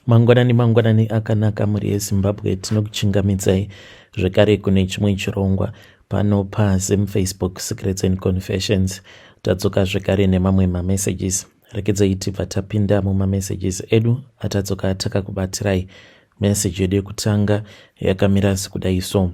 Mangwanani mangwanani akanaka mhuri yeZimbabwe, tinokuchingamidzai zvekare kune chimwe chirongwa pano paZim Facebook Secrets and Confessions. Tadzoka zvekare nemamwe mamessages. Regedzai tibva tapinda mumamessages edu atadzoka takakubatirai. Message yedu yekutanga yakamira sekudai so.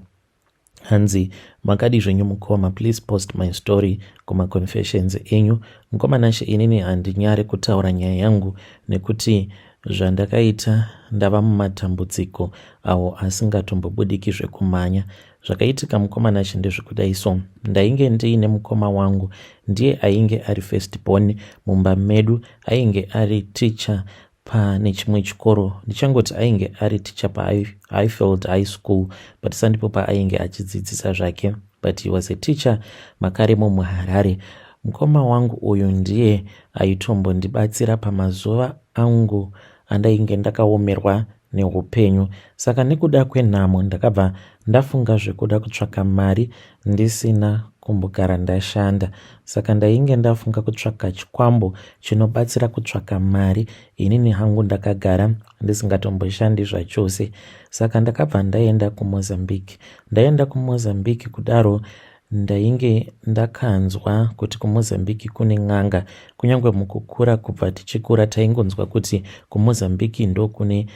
Hanzi makadi zvenyu mukoma, please post my story kumaconfessions enyu. Mukoma Nashe, inini handinyare kutaura nyaya yangu nekuti zvandakaita ndava mumatambudziko awo asingatombobudiki zvekumhanya. Zvakaitika mukoma Nashe ndezvekudai so. Ndainge ndiine mukoma wangu, ndiye ainge ari first born mumba medu, ainge ari teacher pane chimwe chikoro. Ndichangoti ainge ari teacher paHighfield High School, but sandipo paainge achidzidzisa zvake, but he was a teacher makaremo muHarare. Mukoma wangu uyu ndiye aitombondibatsira pamazuva angu andainge ndakaomerwa neupenyu. Saka nekuda kwenhamo ndakabva ndafunga zvekuda kutsvaka mari ndisina kumbogara ndashanda. Saka ndainge ndafunga kutsvaka chikwambo chinobatsira kutsvaka mari, inini hangu ndakagara ndisingatomboshandi zvachose. Saka ndakabva ndaenda kuMozambique. Ndaenda kuMozambique kudaro, ndainge ndakanzwa kuti kuMozambique kune n'anga. Kunyange mukukura, kubva tichikura taingonzwa kuti kuMozambique ndokune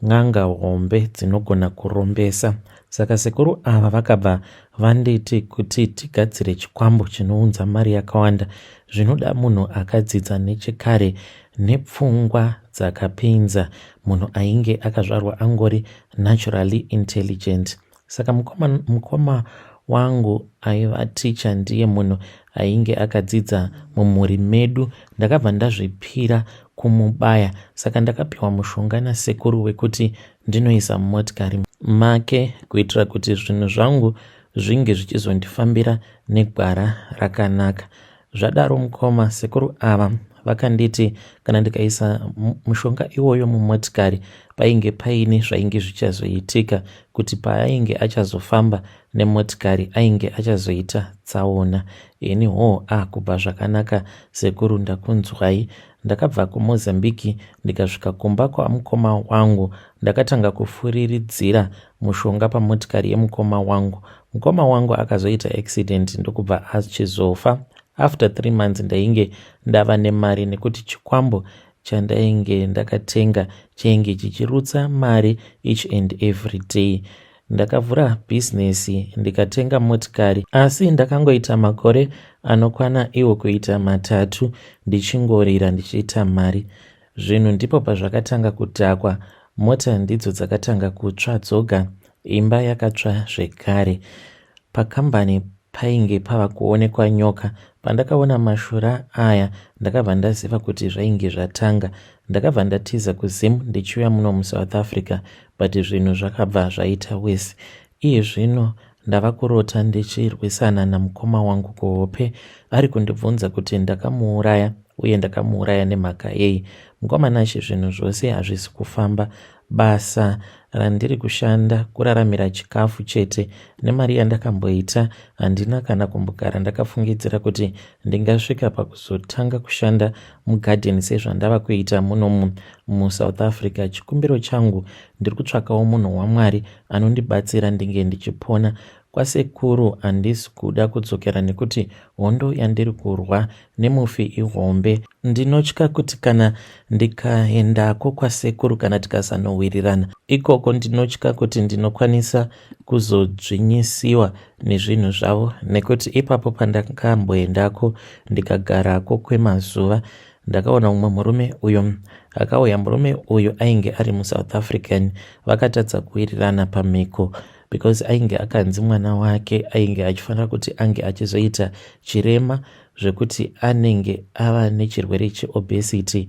n'anga hombe dzinogona kurombesa. Saka sekuru ava vakabva vanditi kuti tigadzire chikwambo chinounza mari yakawanda zvinoda munhu akadzidza nechekare nepfungwa dzakapinza, munhu ainge akazvarwa angori naturally intelligent. Saka mukoma wangu aiva ticha ndiye munhu ainge akadzidza mumhuri medu. Ndakabva ndazvipira kumubaya. Saka ndakapiwa mushonga nasekuru wekuti ndinoisa mumotikari make kuitira kuti zvinhu zvangu zvinge zvichizondifambira negwara rakanaka. Zvadaro mukoma, sekuru ava vakanditi kana ndikaisa mushonga iwoyo mumotikari painge paine zvainge zvichazoitika, kuti paainge achazofamba nemotikari ainge achazoita tsaona. Ini hoo, a kubva zvakanaka sekuru, ndakunzwai. Ndakabva kuMozambique ndikasvika kumba kwamukoma wangu. Ndakatanga kufuriridzira mushonga pamotikari yemukoma wangu. Mukoma wangu akazoita accident ndokubva achizofa. After 3 months ndainge ndava nemari nekuti chikwambo chandainge ndakatenga chainge chichirutsa mari each and every day. Ndakavhura bhizinesi ndikatenga motikari, asi ndakangoita makore anokwana iwo kuita 3 ndichingorira ndichiita mari. Zvinhu ndipo pazvakatanga kudhakwa. Mota ndidzo dzakatanga kutsva dzoga, imba yakatsva zvekare. Pakambani painge pava kuonekwa nyoka. Pandakaona mashura aya ndakabva ndaziva kuti zvainge zvatanga. Ndakabva ndatiza kuZim ndichiuya muno muSouth Africa, but zvinhu zvakabva zvaita worse. Iye zvino ndava kurota ndichirwisana namukoma wangu kuhope, ari kundibvunza kuti ndakamuuraya uye ndakamuuraya nemhaka yei. Mukoma Nashe, zvinhu zvose hazvisi kufamba. Basa randiri kushanda kuraramira chikafu chete. Nemari yandakamboita handina kana kumbogara ndakafungidzira kuti ndingasvika pakuzotanga kushanda mugadheni sezvandava kuita munomu muSouth Africa. Chikumbiro changu, ndiri kutsvakawo munhu waMwari anondibatsira ndinge ndichipona. Kwasekuru handisi kuda kudzokera nekuti hondo yandiri kurwa nemufi ihombe. Ndinotya kuti kana ndikaendako kwasekuru, kana tikasanowirirana ikoko, ndinotya kuti ndinokwanisa kuzodzvinyisiwa nezvinhu zvavo, nekuti ipapo pandakamboendako ndikagarako kwemazuva ndakaona mumwe murume uyo akauya. Murume uyu ainge ari muSouth African. Vakatadza kuwirirana pamhiko because ainge akanzi mwana wake ainge achifanira kuti ange achizoita chirema, zvekuti anenge ava nechirwere cheobesity,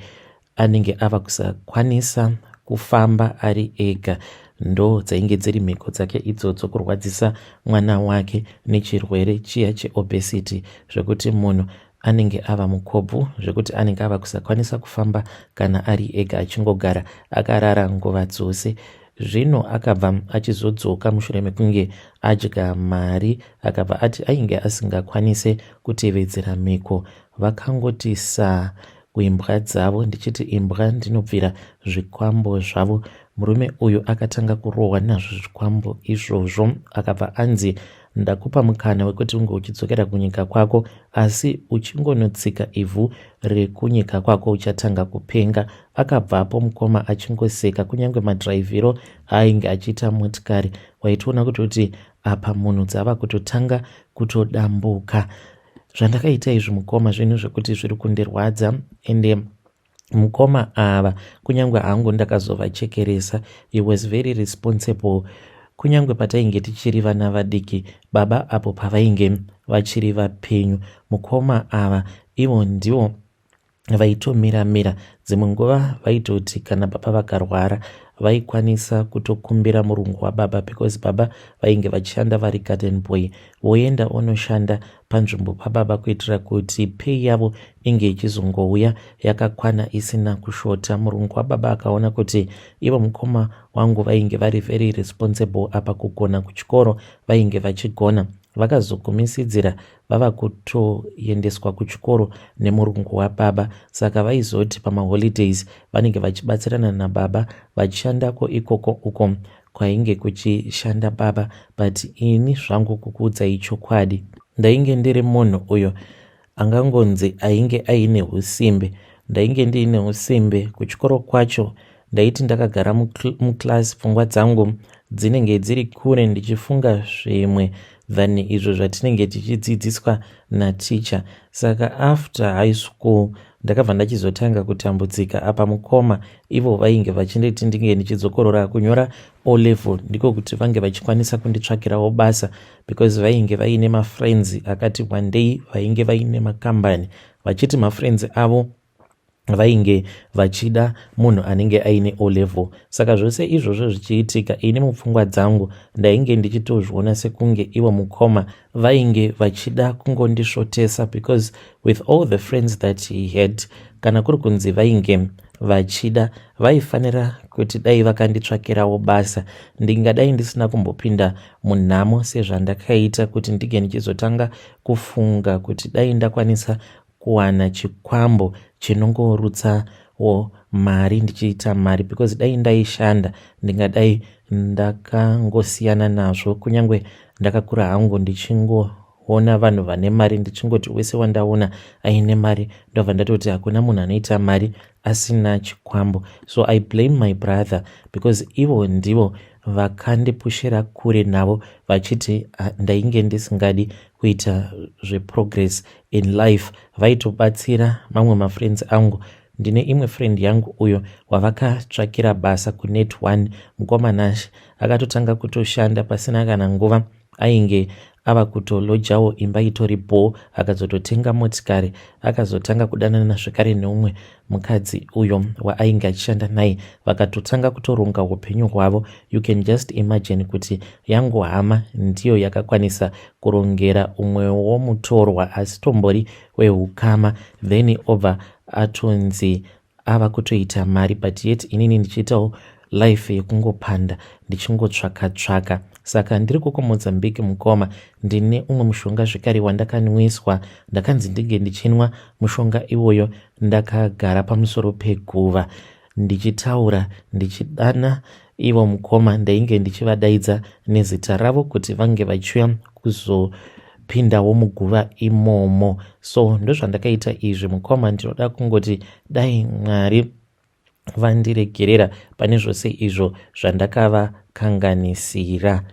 anenge ava kusakwanisa kufamba ari ega. Ndo dzainge dziri mhiko dzake idzodzo, kurwadzisa mwana wake nechirwere chiya cheobesity, zvekuti munhu anenge ava mukobvu, zvekuti anenge ava kusakwanisa kufamba kana ari ega, achingogara akarara nguva dzose. Zvino akabva achizodzoka mushure mekunge adya mari, akabva ati ainge asingakwanise kutevedzera mhiko. Vakangoti saa. kuimbwa dzavo ndichiti imbwa ndinobvira zvikwambo zvavo. Murume uyu akatanga kurohwa nazvo zvikwambo izvozvo akabva anzi ndakupa mukana wekuti unge uchidzokera kunyika kwako asi uchingonotsika ivhu rekunyika kwako uchatanga kupenga. Akabvapo mukoma achingoseka kunyange madhiraivhiro aainge achiita motikari waitoona kutoti apa munhu dzava kutotanga kutodambuka. Zvandakaita izvi mukoma zvinhu zvekuti zviri kundirwadza ende mukoma ava kunyange hangu ndakazovachekeresa he was very responsible kunyange patainge tichiri vana vadiki baba apo pavainge vachiri vapenyu mukoma ava ivo ndivo vaitomira mira dzimwe nguva vaitoti kana baba vakarwara vaikwanisa kutokumbira murungu wababa because baba vainge vachishanda vari garden boy voenda onoshanda panzvimbo pababa kuitira kuti pay yavo inge ichizongouya yakakwana isina kushota. Murungu wababa akaona kuti ivo mukoma wangu vainge vari very responsible apa kugona kuchikoro vainge vachigona. Vakazogumisidzira vava kutoendeswa kuchikoro nemurungu wababa saka vaizoti pamaholidays vanenge vachibatsirana nababa vachishandako ikoko uko kwainge kuchishanda baba but ini zvangu kukuudzai chokwadi ndainge ndiri munhu uyo angangonzi ainge aine husimbe ndainge ndiine husimbe kuchikoro kwacho ndaiti ndakagara muclass pfungwa dzangu dzinenge dziri kure ndichifunga zvimwe than izvo zvatinenge tichidzidziswa naticha saka after high school ndakabva ndachizotanga kutambudzika apa mukoma ivo vainge vachinditi ndinge ndichidzokorora kunyora o level ndiko kuti vange vachikwanisa kunditsvakirawo basa because vainge vaine mafriends akati wandei vainge vaine makambani vachiti mafriends avo vainge vachida munhu anenge aine o level saka zvose izvozvo zvichiitika ini mupfungwa dzangu ndainge ndichitozviona sekunge ivo mukoma vainge vachida kungondisvotesa because with all the friends that he had kana kuri kunzi vainge vachida vaifanira kuti dai vakanditsvakirawo basa ndingadai ndisina kumbopinda munhamo sezvandakaita kuti ndinge ndichizotanga kufunga kuti dai ndakwanisa kuwana chikwambo chinongorutsawo mari ndichiita mari because dai ndaishanda ndingadai ndakangosiyana nazvo kunyange ndakakura hangu ndichingoona vanhu vane mari ndichingoti wese wandaona aine mari ndobva ndatoti hakuna munhu anoita mari asina chikwambo so I blame my brother because ivo ndivo vakandipushira kure navo vachiti ah, ndainge ndisingadi kuita zveprogress in life vaitobatsira mamwe mafriends angu ndine imwe friend yangu uyo wavakatsvakira basa kunet one mukoma Nashe akatotanga kutoshanda pasina kana nguva ainge ava kutolojawo imba itori bho akazototenga motikari akazotanga kudanana zvekare neumwe mukadzi uyo waainge achishanda naye vakatotanga kutoronga upenyu hwavo you can just imagine kuti yangu hama ndiyo yakakwanisa kurongera umwewo mutorwa asi tombori wehukama then obva atonzi ava kutoita mari but yet inini ndichiitawo life yekungopanda ndichingotsvaka tsvaka saka ndiri kuko Mozambique mukoma ndine umwe mushonga zvekare wandakanwiswa ndakanzi ndinge ndichinwa mushonga iwoyo ndakagara pamusoro peguva ndichitaura ndichidana ivo mukoma ndainge ndichivadaidza nezita ravo kuti vange vachiuya kuzopindawo muguva imomo so ndozvandakaita izvi mukoma ndinoda kungoti dai Mwari vandiregerera pane zvose izvo zvandakavakanganisira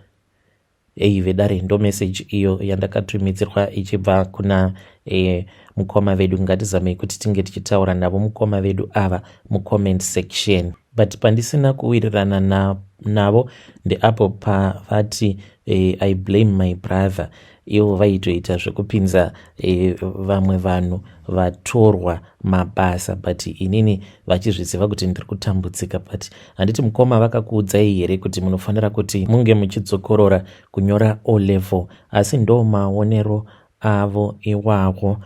Ei vedare ndo message iyo yandakatumidzirwa ichibva kuna e, mukoma vedu ngatizamei kuti tinge tichitaura navo mukoma vedu ava mucomment section but pandisina kuwirirana na, navo ndeapo pavati e, I blame my brother ivo vaitoita zvekupinza e, vamwe vanhu vatorwa mabasa but inini vachizviziva kuti ndiri kutambudzika but handiti mukoma vakakuudzai here kuti munofanira kuti munge muchidzokorora kunyora o level asi ndo maonero avo iwawo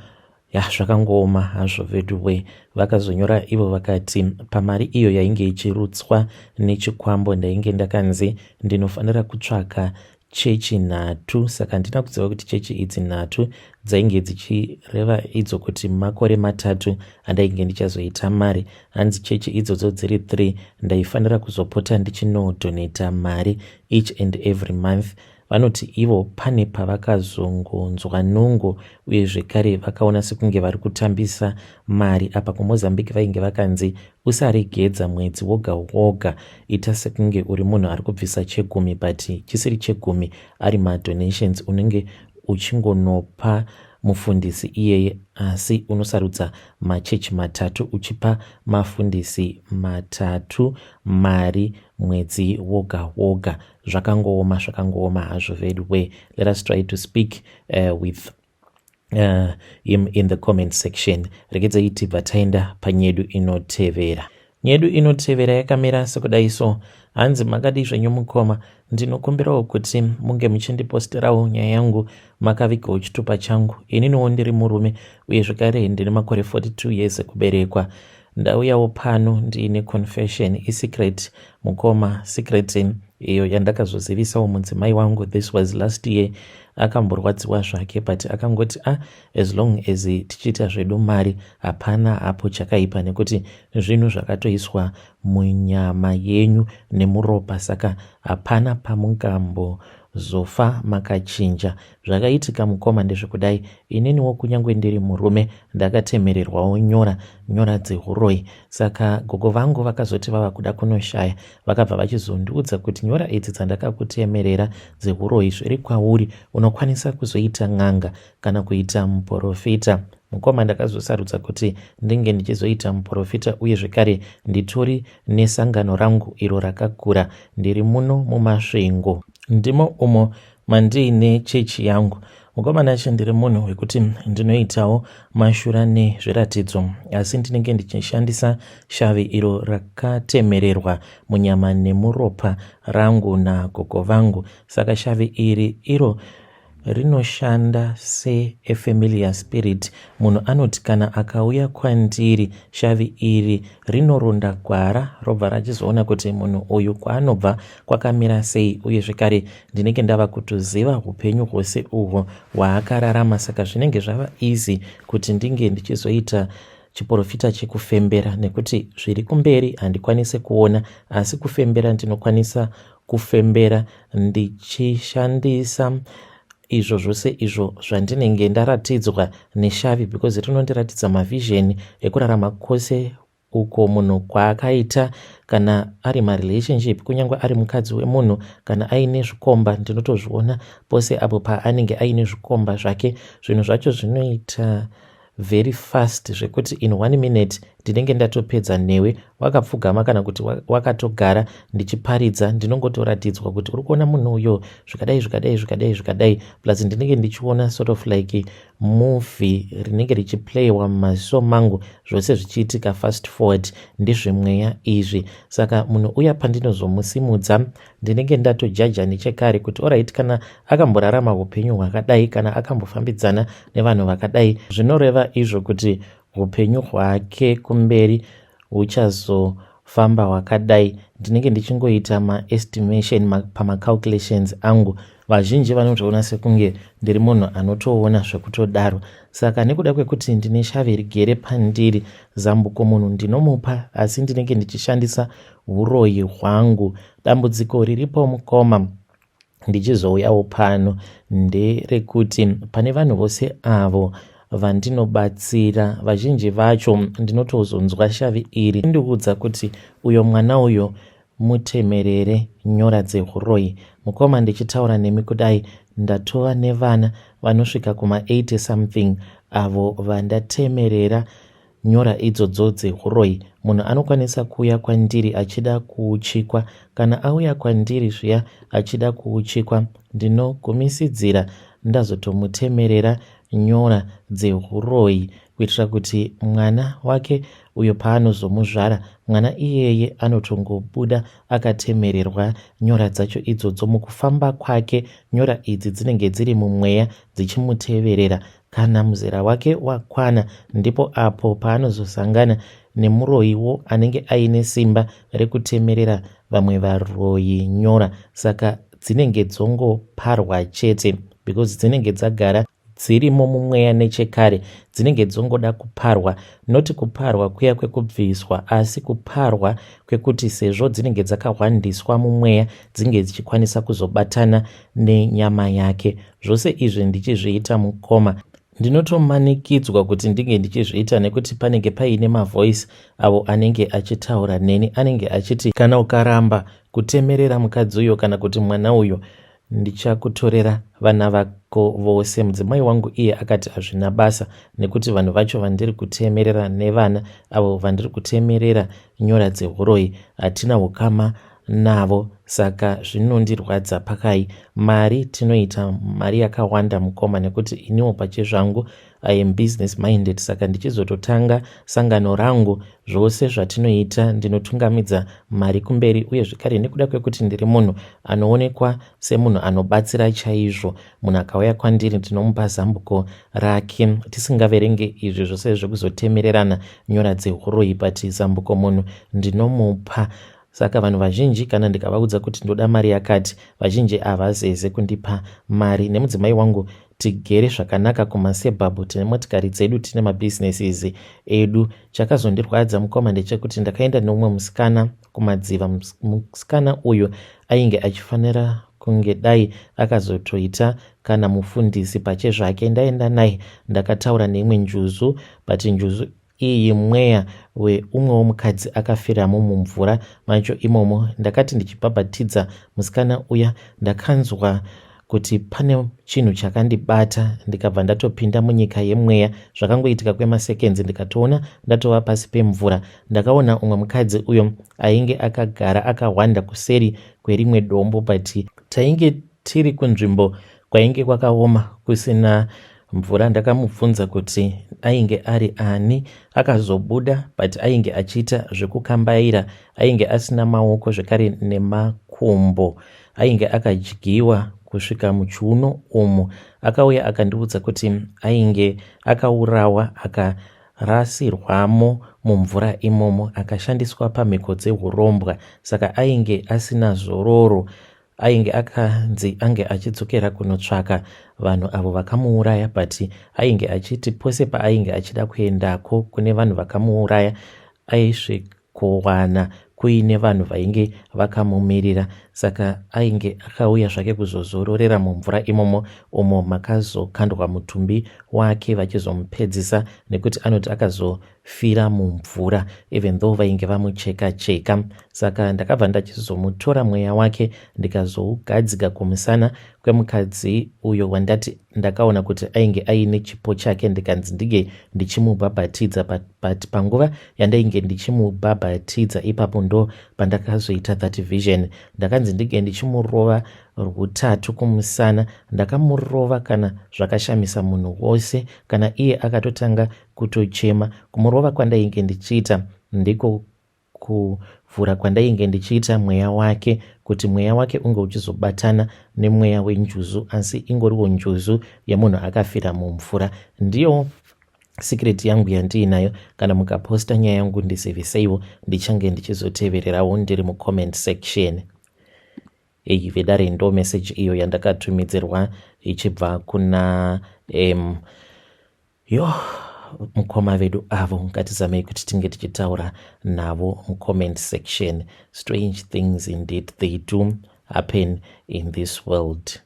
ya zvakangooma hazvo veduwe vakazonyora ivo vakati pamari iyo yainge ichirutswa nechikwambo ndainge ndakanzi ndinofanira kutsvaka Chechi nhatu, saka handina kuziva kuti chechi idzi nhatu dzainge dzichireva idzo kuti makore matatu andainge ndichazoita mari. Hanzi chechi idzodzo dziri 3 ndaifanira kuzopota ndichinodonata mari each and every month. Vanoti ivo pane pavakazongonzwa nungo uye zvekare vakaona sekunge vari kutambisa mari. Apa kuMozambique vainge vakanzi usaregedza mwedzi woga woga, ita sekunge uri munhu ari kubvisa chegumi, but chisiri chegumi, ari madonations unenge uchingonopa mufundisi iyeye, asi unosarudza machechi matatu uchipa mafundisi matatu mari mwedzi woga woga. Zvakangooma, zvakangooma hazvo vedu we. Let us try to speak with him in the comment section. Regedzai tibva taenda panyedu inotevera. Nyedu inotevera yakamira sekudai so. Hanzi, "Makadii zvenyu mukoma? Ndinokumbirawo kuti munge muchindiposterawo nyaya yangu makavigawo chitupa changu. Ininiwo ndiri murume uye zvekare ndine makore 42 years ekuberekwa. Ndauyawo pano ndiine confession, isecret mukoma, secret iyo yandakazozivisawo mudzimai wangu. This was last year. Akamborwadziwa zvake, but akangoti, 'Ah, as long as tichiita zvedu mari, hapana hapo chakaipa, nekuti zvinhu zvakatoiswa munyama yenyu nemuropa, saka hapana pamungambozofa makachinja.' Zvakaitika mukoma ndezvekudai: ininiwo kunyange ndiri murume, ndakatemererwawo nyora, nyora dzeuroyi. Saka gogo vangu vakazoti vava kuda kunoshaya, vakabva vachizondiudza kuti nyora idzi dzandakakutemerera dzeuroyi zviri kwauri, unokwanisa kuzoita n'anga kana kuita muprofita. Mukoma, ndakazosarudza kuti ndinge ndichizoita muprofita, uye zvekare nditori nesangano rangu iro rakakura. Ndiri muno muMasvingo, ndimo umo mandiine chechi yangu. Mukoma Nashe, ndiri munhu wekuti ndinoitawo mashura nezviratidzo, asi ndinenge ndichishandisa shavi iro rakatemererwa munyama nemuropa rangu nagogo vangu. Saka shavi iri iro rinoshanda sefamiliar spirit. Munhu anoti kana akauya kwandiri, shavi iri rinoronda gwara, robva rachizoona kuti munhu uyu kwaanobva kwakamira sei, uye zvekare ndinenge ndava kutoziva upenyu hwose uhwo hwaakararama. Saka zvinenge zvava easy kuti ndinge ndichizoita chiprofita chekufembera, nekuti zviri kumberi handikwanisi kuona, asi kufembera ndinokwanisa kufembera ndichishandisa izvo zvose izvo zvandinenge ndaratidzwa neshavi, because rinondiratidza mavision ekurarama kwose uko munhu kwaakaita, kana ari marelationship, kunyange ari mukadzi wemunhu, kana aine zvikomba, ndinotozviona pose apo paanenge aine zvikomba zvake. Zvinhu zvacho zvinoita very fast, zvekuti in one minute ndinenge ndatopedza newe wakapfugama kana kuti wakatogara ndichiparidza. Ndinongotoratidzwa kuti uri kuona munhu uyo zvikadai, zvikadai, zvikadai, zvikadai. Plus ndinenge ndichiona sort of like movie rinenge richiplayiwa mumaziso mangu, zvose zvichiitika fast forward. Ndezvemweya izvi. Saka munhu uya pandinozomusimudza, ndinenge ndatojaja nechekare kuti alright, kana akamborarama upenyu hwakadai, kana akambofambidzana nevanhu vakadai, zvinoreva izvo kuti upenyu hwake kumberi huchazofamba hwakadai. Ndinenge ndichingoita maestimation pamacalculations angu. Vazhinji vanotoona sekunge ndiri munhu anotoona zvekutodaro. Saka nekuda kwekuti ndine shavi rigere pandiri, zambuko munhu ndinomupa, asi ndinenge ndichishandisa uroyi hwangu. Dambudziko riripo mukoma, ndichizouyawo pano, nderekuti pane vanhu vose avo vandinobatsira, vazhinji vacho ndinotozonzwa shavi iri ndiudza kuti uyo mwana uyo mutemerere nyora dzeuroyi. Mukoma, ndichitaura nemi kudai, ndatova nevana vanosvika kuma80 something avo vandatemerera nyora idzodzo dzeuroyi. Munhu anokwanisa kuuya kwandiri achida kuuchikwa. Kana auya kwandiri zviya achida kuuchikwa, ndinogumisidzira ndazotomutemerera nyora dzeuroyi, kuitira kuti mwana wake uyo paanozomuzvara, mwana iyeye anotongobuda akatemererwa nyora dzacho idzodzo. Mukufamba kwake, nyora idzi dzinenge dziri mumweya dzichimuteverera. Kana muzera wake wakwana, ndipo apo paanozosangana nemuroyiwo anenge aine simba rekutemerera vamwe varoyi nyora. Saka Dzinenge dzongoparwa chete because dzinenge dzagara dzirimo mumweya nechekare, dzinenge dzongoda kuparwa. Noti kuparwa kuya kwekubviswa, asi kuparwa kwekuti sezvo dzinenge dzakahwandiswa mumweya, dzinge dzichikwanisa kuzobatana nenyama yake. Zvose izvi ndichizviita, mukoma, ndinotomanikidzwa kuti ndinge ndichizviita nekuti panenge paine mavoice avo anenge achitaura neni, anenge achiti kana ukaramba kutemerera mukadzi uyo kana kuti mwana uyo, ndichakutorera vana vako vose. Mudzimai wangu iye akati hazvina basa nekuti vanhu vacho vandiri kutemerera nevana avo vandiri kutemerera nyora dzehuroyi hatina ukama navo, saka zvinondirwadza pakai. Mari tinoita mari yakawanda, mukoma, nekuti iniwo pachezvangu I am business minded, saka ndichizototanga sangano rangu, zvose zvatinoita ndinotungamidza mari kumberi. Uye zvekare nekuda kwekuti ndiri munhu anoonekwa semunhu anobatsira chaizvo, munhu akauya kwandiri ndinomupa zambuko rake, tisingaverenge izvi zvose zvekuzotemererana nyora dzehuroyi, but zambuko munhu ndinomupa. Saka vanhu vazhinji kana ndikavaudza kuti ndoda mari yakati, vazhinji havazeze kundipa mari. Nemudzimai wangu tigere zvakanaka kumasuburbs, tine motikari dzedu, tine mabusinesses edu. Chakazondirwadza, mukoma, ndechekuti ndakaenda neumwe musikana kumadziva. Musikana uyu ainge achifanira kunge dai akazotoita kana mufundisi pachezvake. Ndaenda naye, ndakataura neimwe njuzu, but njuzu iyi mweya weumwewo mukadzi akafiramo mumvura macho imomo. Ndakati ndichibhabhatidza musikana uya, ndakanzwa kuti pane chinhu chakandibata, ndikabva ndatopinda munyika yemweya. Zvakangoitika kwemaseconds, ndikatoona ndatova pasi pemvura. Ndakaona umwe mukadzi uyo ainge akagara akahwanda kuseri kwerimwe dombo, but tainge tiri kunzvimbo kwainge kwakaoma kusina mvura. Ndakamubvunza kuti ainge ari ani. Akazobuda, but ainge achiita zvekukambaira, ainge asina maoko zvekare nemakumbo, ainge akadyiwa kusvika muchiuno umu. Akauya akandiudza kuti ainge akaurawa, akarasirwamo mumvura imomo, akashandiswa pamhiko dzeurombwa, saka ainge asina zororo. Ainge akanzi ange achidzokera kunotsvaka vanhu avo vakamuuraya, but ainge achiti pose paainge achida kuendako kune vanhu vakamuuraya, aisvikowana kuine vanhu vainge vakamumirira. Saka ainge akauya zvake kuzozororera mumvura imomo, umo makazokandwa mutumbi wake vachizomupedzisa, nekuti anoti akazofira mumvura even though vainge vamucheka cheka. Saka ndakabva ndachizomutora mweya wake, ndikazougadzika kumusana kwemukadzi uyo wandati ndakaona kuti ainge aine chipo chake, ndikanzi ndinge ndichimubhabhatidza. But panguva yandainge ndichimubhabhatidza ipapo, ndo pandakazoita that vision. Ndakanzi ndinge ndichimurova rutatu kumusana. Ndakamurova kana zvakashamisa munhu wose, kana iye akatotanga kutochema. Kumurova kwandainge ndichiita ndiko kuvhura kwandainge ndichiita mweya wake, kuti mweya wake unge uchizobatana nemweya wenjuzu, asi ingoriwo njuzu yemunhu akafira mumvura. Ndiyo secret yangu yandiinayo. Kana mukaposta nyaya yangu, ndiziviseiwo, ndichange ndichizotevererawo ndiri mucomment section. Ei vedare, ndo message iyo yandakatumidzirwa ichibva kuna yo mukoma vedu avo. Ngatizamei kuti tinge tichitaura navo mucomment section. Strange things indeed, they do happen in this world.